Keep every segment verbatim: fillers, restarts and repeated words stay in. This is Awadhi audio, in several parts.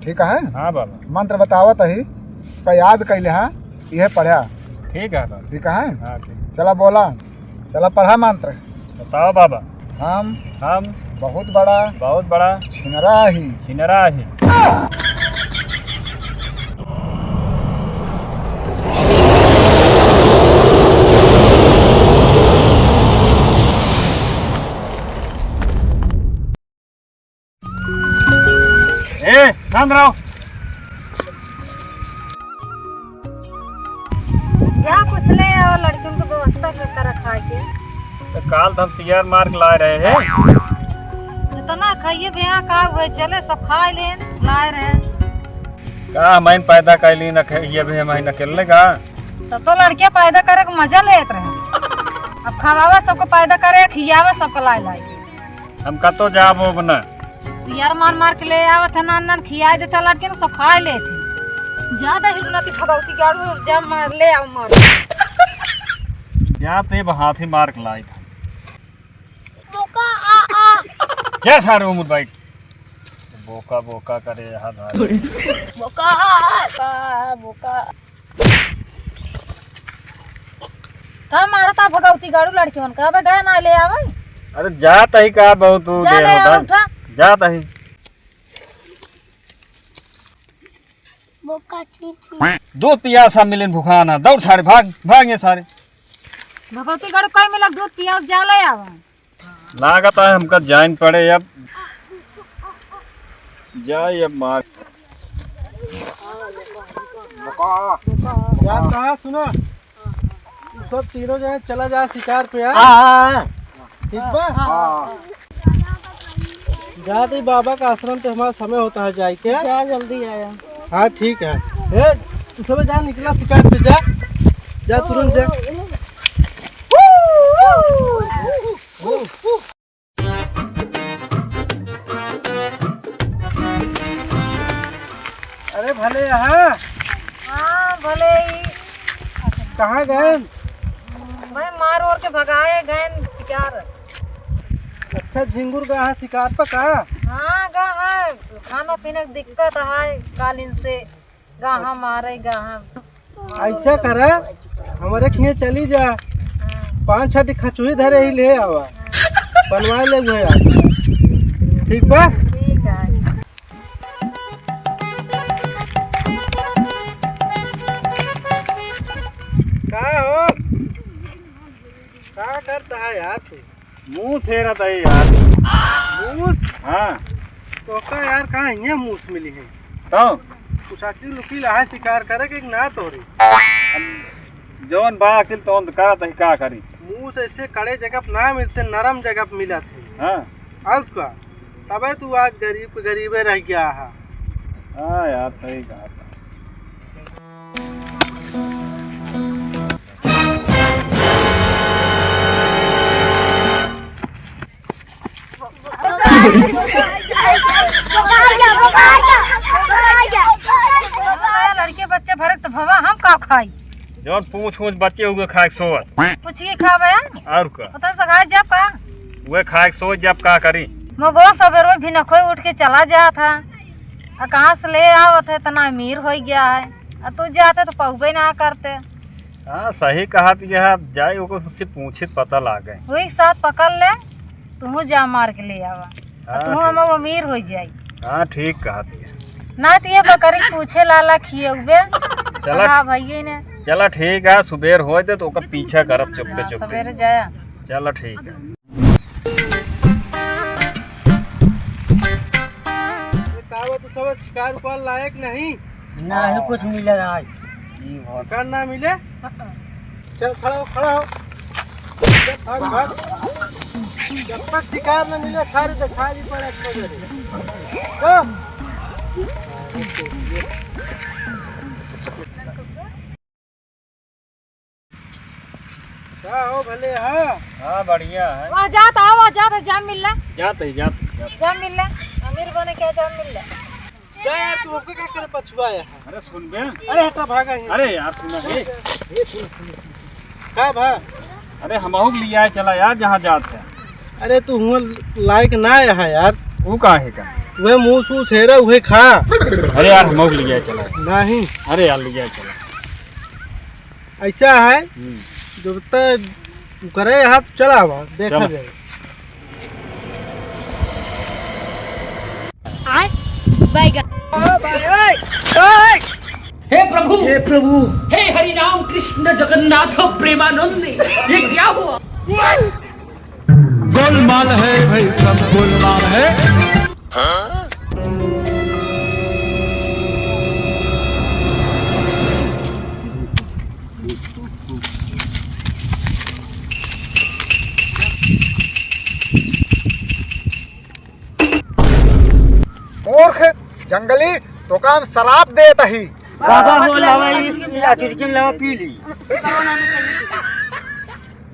ठीक है? हाँ बाबा। मंत्र बतावत ही, का याद कैले हा, यह पढ़ा। ठीक है बाबा। ठीक है? हाँ, ठीक। चला बोला, चला पढ़ा मंत्र। बताओ बाबा। हम हम बहुत बड़ा बहुत बड़ा छिनरा ही। छिनरा ही। ए, शांत रहो। जा कुछ ले आओ, लड़कियों की व्यवस्था के तरह खाए के। तो काल तो हम सियार मार के लाए रहे हैं। इतना खाइए भैया, का हुए, चले सब खाए ले, लाए रहे। का हम पैदा कैली न खाइए भी हम अकेले का? तब तो लड़के पैदा करे के मजा लेत रहे। अब खवावा सबको, पैदा करे, खियावा सबको, लाए लाए। हम कतो जाब अब न। सियार मार मार के ले आवत है, नान नान खियाए देता लड़के न, सब खाए लेत है। ज्यादा ही रुना की भगौती गाड़ू, जा मार ले आओ मार। जा ते बहात ही मार के लाई। बोका आ आ। जा सारे उमुर बैठ। बोका बोका करे यहाँ धारे। बोका आ आ, बोका। का मारता भगौती गाड़ू लड़कियों का? अबे गए ना ले आवे। अरे जात ही का बहुत तू जा देर ले होता। आवे उठा। जात ही। बोका छी छी। दूध पिया सब मिलिन भुखाना। दौड़ सारे भाग, भाग ये सारे। भगौती गाड़ू कई मिला दूध पिया जा ले आवे। लागत है हमका जाइन पड़े अब। जाए अब मार। जान कहा सुना, तू सब तीनों जने चला जा शिकार पे यार। हाँ, हाँ, हाँ। ठीक बा? हाँ। जा तो बाबा का आश्रम पे हमारा समय होता है जाए के। जा जल्दी आया। हाँ ठीक है। ए, तू सब जा निकला शिकार पे जा। जा तुरंत जा। अरे भले यहाँ। हाँ, भले ही। कहाँ गए? मैं मार ओर के भगाए गए शिकार। अच्छा, झिंगुर गया है शिकार पर का? हाँ, गया है। खाना पीने की दिक्कत है कालीन से। गाहा मारे, गाहा। ऐसा करा, हमारे खिए चली जा, हाँ। पाँच छठी खचुई धरे ही ले आवा, बनवा ले हुए आप। ठीक बा? ठीक है। का हो? का करता है यार तू? मूस हेरत है यार। मूस? हाँ। तो का यार, कहाँ हियाँ मूस मिली है? तो? कुछ अकिल उकिल आहे शिकार करे के ना तोरी? जौन बा अकिल तौन तो करत है, का करी? मूस ऐसे कड़े जगह पे ना मिलते, नरम जगह पे मिलत है। हाँ। और का? तबे तू आज गरीब के गरीबे रह गया है। हाँ यार, सही कहा था। लड़के बच्चे भरक तो भवा हम का खाई? जौन पूछ पूछ बच्चे हुए खाए के सोवत। कुछ ही खावे? और का? पता से खाए जब का? वे खाए के सोवत जब का करी? मगो सवेरे भी न खोई उठ के चला जात है। आ कहाँ से ले आवत है, इतना अमीर हो गया है। आ तू जाते तो पौबे ना करते। हाँ, सही कहा थी, यहाँ जाए ओको उससे पूछे त पता लागे। वही साथ पकड़ ले, तू जा मार के ले आवा। आ हाँ, तू ठीक। हम अमीर हो जाई। हाँ, ठीक कहा थी। ना तो ये बकरी पूछे लाला खियउबे। चला। हाँ भैया ने। चला ठीक है, सुबेर हो दे तो ओकर पीछा करब चुप्पे हाँ, चुप्पे। सवेरे जाया। चला ठीक है। अरे का बा, तू सब शिकार उकार लायक नहीं? नहीं, कुछ मिले ना आज। शिकार ना मिले? चल, खड़ा हो, खड़ा हो। चल, भाग, भाग। जब तक शिकार ना मिले, सारे दिखाई नहीं पड़े, एक बजे। चल। का हो भले, हाँ? हाँ, बढ़िया है। वहाँ जात, हाँ, वहाँ जात है, जाम मिल ले। जात है, जात है, जात है। जाम मिल ले, अमीर बने क्या जाम मिल ले। जा यार, तू ओके का करे पछुआ है? अरे सुन बे। अरे हटा, भागा ही। अरे यार, सुना, ए। ए, सुन, सुन, सुन। का भा? अरे हमहू के लिया चला यार, जहाँ जात है। अरे तू हुआ लायक ना है यार। वो का है का? वह मुंह सूस हेरा, वह खा। अरे यार, हम लोग ले जाए चला। नहीं। अरे यार, ले जाए चला। ऐसा है, हम्म। जब तक करे हाथ चला हुआ, देखा चला। जाए। आय, बैगन। हे प्रभु, हे प्रभु। हे हरि राम कृष्ण जगन्नाथ प्रेमानंद, ये क्या हुआ? गोलमाल है भाई, सब गोलमाल है। मूर्ख, जंगली, तोका हम सराप देत ही। बाबा हो लावा, ई, ई अजुर्किन लावा, पी ली।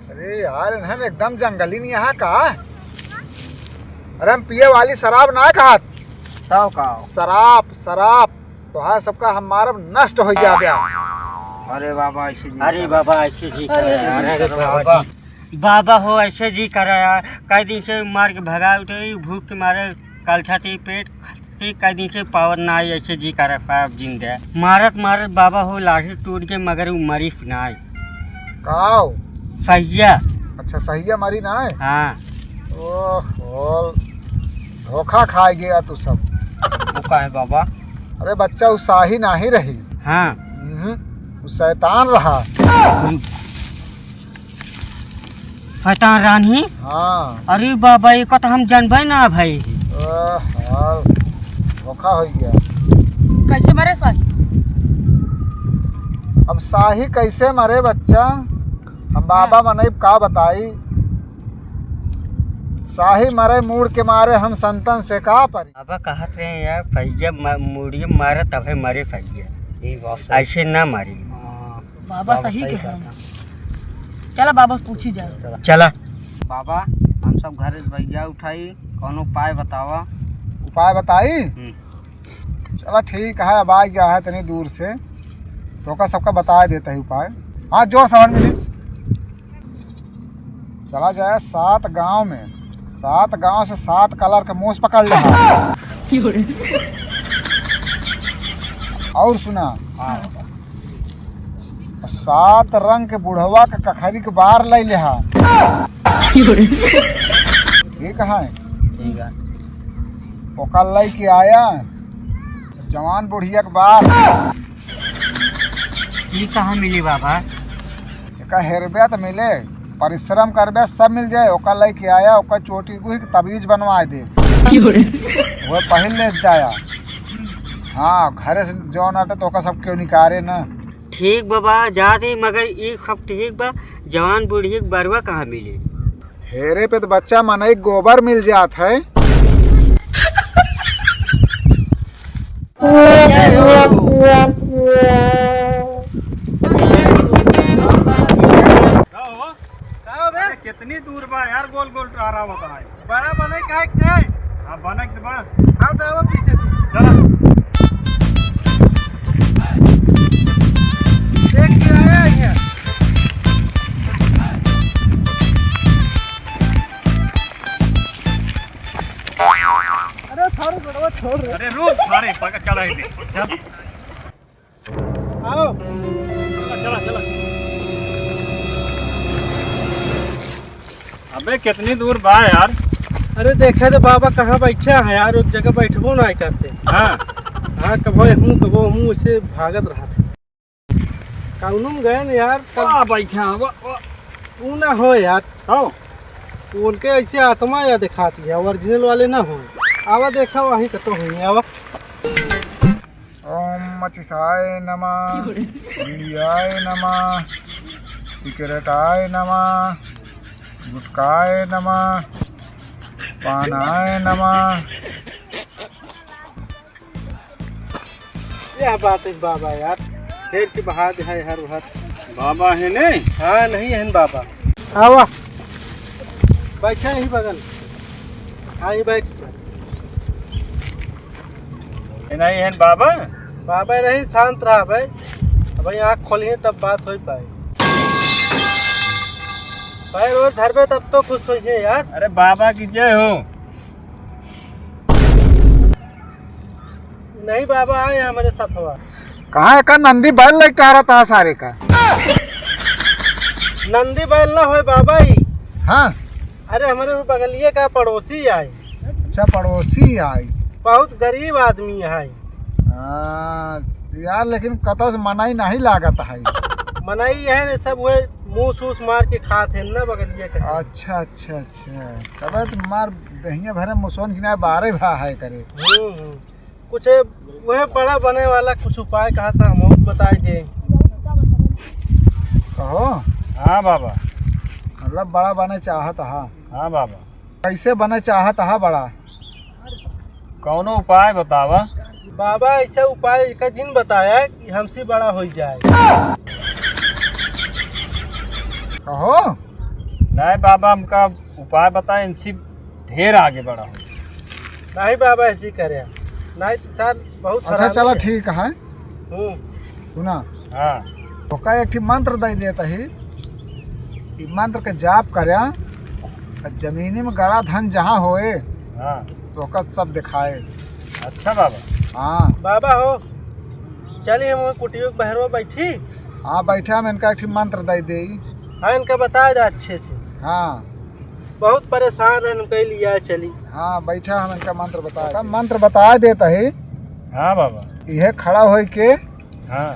अरे यार, इन्हन एकदम जंगली नहीं यहाँ का। अरे हम पिए वाली शराब ना कहत। तब का? शराब, शराब। तोहार सबका हम मारब, नष्ट हो जाबे। अरे बाबा, ऐसे जी अरे करा। बाबा, ऐसे जी अरे करा। अरे बाबा। बाबा हो, ऐसे जी करा यार। कई दिन से मार के भगा उठे, भूख के मारे कलछा ते पेट ते, कई दिन से पावर ना आई, ऐसे जी करा खराब जिंदा। मारत मारत बाबा हो, लाठी टूट के, मगर उ मरिस ना आई। काव? सहिया। अच्छा, सहिया मरी ना है? हाँ। ओहो, धोखा खाए गया तू सब। वो का है बाबा? अरे बच्चा, उ साही नाही रही। हाँ। हम्म, उ शैतान रहा। शैतान रानी? हाँ। अरे बाबा, ये का तो हम जानबे ना भाई। ओह, धोखा हो गया। कैसे मरे साही? अब साही कैसे मरे बच्चा? हम बाबा हाँ। मनई का बताई? साही मरे मूड़ के मारे, हम संतन से का परी? बाबा कहत रहे यार, फैया म-, मूड़िए मारे तबे मरे फैया। ई बात सही। ऐसे ना मारी। हाँ। बाबा बाबा सही सही कहे। कहता। चला बाबा से पूछी जाए। चला। चला। बाबा, हम सब घरे से भैया उठाई, कौनो उपाय बतावा। उपाय बताई? हम्म। चला ठीक है, अब आ गया है इतनी दूर से, तो का सबका बता देता है उपाय। हाँ, जोर से हवन मिली। चला जाए सात गांव में, सात गांव से सात कलर के मूस पकड़ ले। और सुना, हाँ। सात रंग के बुढ़वा के कखरी के बार ले ले हा। ठीक है। ठीक है। ओकर लई के आया जवान बुढ़िया के बार। ई कहाँ मिली बाबा? एका हेरबे त मिले, परिश्रम करबे सब मिल जाए। ओका लइके आया, ओका चोटी गुही के तबीज बनवाए दे। की हो रे? वो पहिल ले जाया। हाँ, घरे से जौन आटे तो ओका सब क्यों निकारे ना। ठीक बाबा, जा दे, मगर ई सब ठीक बा, जवान बूढ़ी के बरुआ कहाँ मिली? हेरे पे तो बच्चा मनई गोबर मिल जात है। का हो? का हो बे? अरे, कितनी दूर बा यार, गोल गोल टहरा होता है। बड़ा बने का है, का है? हाँ, बने के बा। हाँ, तो आओ पीछे। चला। देख के आया है। अरे, थारे गोड़वा छोड़ रे। अरे, रुक, थारे पकड़ चढ़ा ही दे। चल। आओ। चला, चला, चला। अबे, कितनी दूर बा यार? अरे, देखे तो बाबा कहाँ बैठा है यार, एक जगह बैठबो ना करते। हाँ। हाँ, कबो हूँ, कबो हूँ, उसे भागत रहा था। कौनो में गए न यार, तब आ, बैठा, वाह, वाह। ऊ ना हो यार। हो। उनके ऐसे आत्मा या दिखाती है, ओरिजिनल वाले ना हो। आवा देखा, वहीं कतो हुई, आवा। ओम मचिसाय नमः, बीड़ियाय नमः, सिगरेटाय नमः, गुटखाय नमः, पानाय नमः। यह बात है बाबा यार, फेर के बहा दे है हर हर। बाबा है ने? हाँ, नहीं है न बाबा। आवा, बैठा यही बगल। हाँ, ये बैठ जा। ये नहीं है न बाबा? बाबा रही, शांत रहा भाई। अब भाई आँख खोलिए तब बात हो पाए। भाई रोज धरबे तब तो खुश होइए यार। अरे बाबा की जय हो। नहीं बाबा, आए हमरे सथवा। कहाँ एका नंदी बैल लेके टहरत है सारे का? नंदी बैल ना होए बाबा, ई। हाँ। अरे, हमरे वो बगलिए का पड़ोसी आए। अच्छा, पड़ोसी आए। बहुत गरीब आदमी है। हाँ, यार, लेकिन कतौ से मनई नहीं लागत है। मनई है ने, सब वह मूस ऊस मार के खात है ना बगलिए का। अच्छा, अच्छा, अच्छा। तबे तो मार दहिया भरे मुसोन किनारे बारे भा है करे। हम्म, हम्म। कुछ वह बड़ा बने वाला कुछ उपाय कहा था, हम बहुत बताए दे। कहो। हाँ बाबा। मतलब बड़ा बने चाहत हा। हाँ बाबा। कैसे बने चाहत हा बड़ा? कौनो उपाय बतावा। बाबा, ऐसा उपाय का जिन बताया कि हमसे बड़ा हो जाए। कहो। नहीं बाबा, हमका उपाय बताए, इनसे ढेर आगे बढ़ा हो। नहीं बाबा, ऐसी करे। नहीं तो सर, बहुत अच्छा, हरामी चला है। ठीक है। हम्म। सुना। हाँ। ओका एक ठी मंत्र दे देत ही। ई मंत्र के जाप करे, आ जमीनी में गड़ा धन जहाँ होए, हाँ। तो ओका सब दिखाए। अच्छा बाबा। हाँ। बाबा हो, चलिए हम कुटियो के बहरवा बैठी। हाँ, बैठे, हम इनका एक ठी मंत्र दे देई। हाँ, इनका बता दे अच्छे से। हाँ। बहुत परेशान रहन, उनके लिए चली। हाँ, बैठा, हम इनका मंत्र बता तब देई। मंत्र बता देत ही। हाँ बाबा। इहे खड़ा होई के हाँ।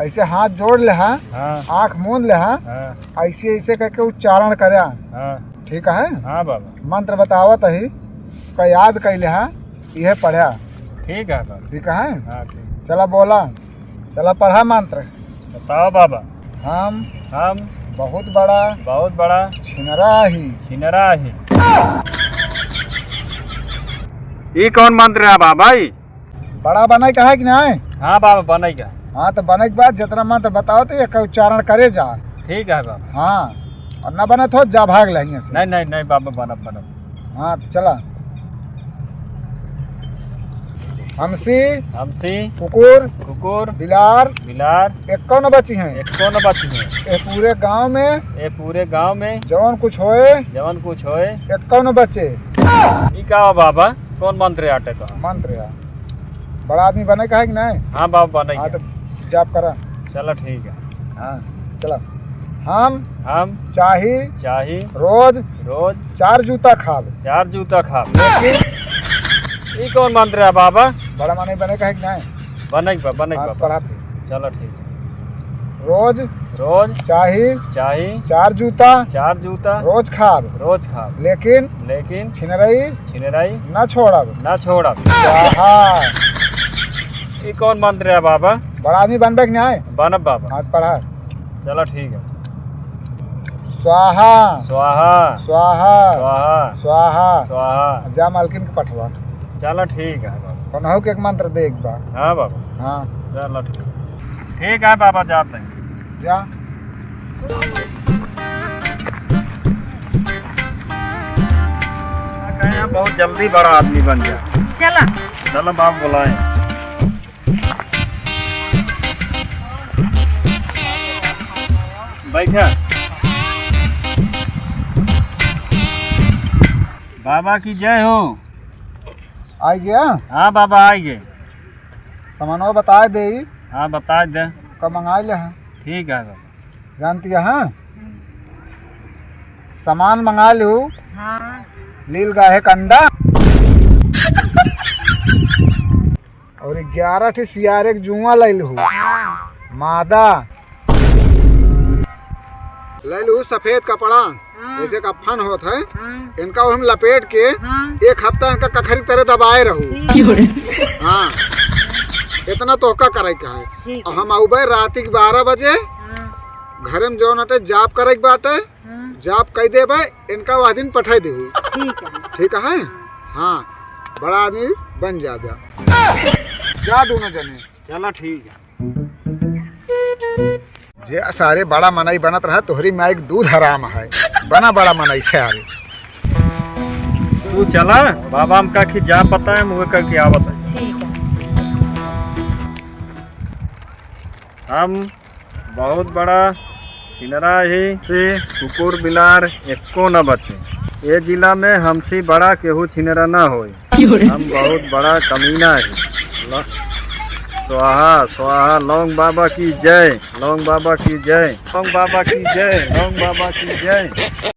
ऐसे हाथ जोड़ लेहा, हाँ। आँख मूंद लेहा, हाँ। ऐसे, ऐसे करके उच्चारण करा। हाँ। ठीक है? हाँ बाबा। मंत्र बतावत ही, का याद कइ लेहा, इहे पढ़ा। ठीक है बाबा। ठीक है? हाँ, ठीक। चला बोला, चला पढ़ा मंत्र। बताओ बाबा। हम हम बहुत बड़ा बहुत बड़ा छिनरा ही। छिनरा ही। ई कौन मंत्र है बाबा? ई बड़ा बने का है कि नहीं? हाँ बाबा, बने का। हाँ, तो बने के बाद जितना मंत्र बताओ तो एक उच्चारण करे जा। ठीक है बाबा। हाँ, और ना बने तो जा भाग ले यहाँ से। नहीं, नहीं, नहीं बाबा, बनब, बनब। हाँ, तो चला। हमसी, हमसी, कुकुर, कुकुर, बिलार, बिलार, एक्को न बची हैं। एक्को न बची हैं। ए पूरे गांव में, ए पूरे गांव में, जवन कुछ होए, जवन कुछ होए, एक्को न बचे। ई का बाबा? कौन मंत्र आटे तो? मंत्र है। बड़ा आदमी बने का है कि नहीं? हाँ बाबा, बने हाँ, का। तो जाप करा। चलो ठीक है। हाँ, चला। हम हम चाही चाही रोज रोज चार जूता खाब। चार जूता खाब। लेकिन ई कौन मंत्र है बाबा? बड़ा माने बने का है कि नहीं? बने के बा, बने के हाँ, बा। पढ़ा फिर। चलो ठीक है। रोज रोज चाही चाही चार जूता चार जूता रोज खाब। रोज खाब। लेकिन लेकिन छिनरई छिनरई ना छोड़ब। ना छोड़ब। स्वाहा। ई कौन मंत्र है बाबा? बड़ा आदमी बनबे के नहीं आए? बनब बाबा। हाथ पढ़ा। चलो ठीक है। स्वाहा। स्वाहा। स्वाहा। स्वाहा। स्वाहा। स्वाहा। जा मालकिन के पठवा। चलो ठीक है बाबा। कोनहु के एक मंत्र दे एक बार। हाँ बाबा। हाँ। चलो ठीक। ठीक है बाबा, जाते हैं। जा। कहे हैं बहुत जल्दी बड़ा आदमी बन जा। चला। चलो बाबा बुलाए। बैठा। बाबा की जय हो। आ गया? हाँ बाबा, आ गए। सामानवा बताए दे। हाँ, बताए दे। का मंगाए ले हैं? ठीक है बाबा। जानती है, हाँ? सामान मंगा लू। हाँ। लील गाहे कंडा। और ग्यारह ठे सियारे के जुआ ले लू। हाँ। मादा। ले लू सफेद कपड़ा, हाँ। जैसे कफन होत है, हाँ। इनका हम लपेट के हाँ। एक हफ्ता इनका कखरी तरह दबाए रहू। ठीक है। हाँ, इतना तोहका करे का है। ठीक है। हम आउबे रात के बारह बजे, हाँ। घरे में जौन अटे जाप करे के बाटे, हाँ। जाप कई देबे, इनका वह दिन पठाई देहू। ठीक है। ठीक है? हाँ, बड़ा आदमी बन जाबे। जा दोनों जने। चला ठीक है। जे सारे बड़ा मनई बनत रहा, तोहरी माई के दूध हराम है। बना बड़ा मनई सारे। तू चला, बाबा हमका की जा पता है, मुझे का क्या बताए। ठीक है। हम बहुत बड़ा छिनरा ही, से कुकुर बिलार एको न बचे। ए जिला में हमसे बड़ा केहू छिनरा ना होए। हम बहुत बड़ा कमीना है। ल-, स्वाहा, स्वाहा, लौंग बाबा की जय, लौंग बाबा की जय, लौंग बाबा की जय, लौंग बाबा की जय।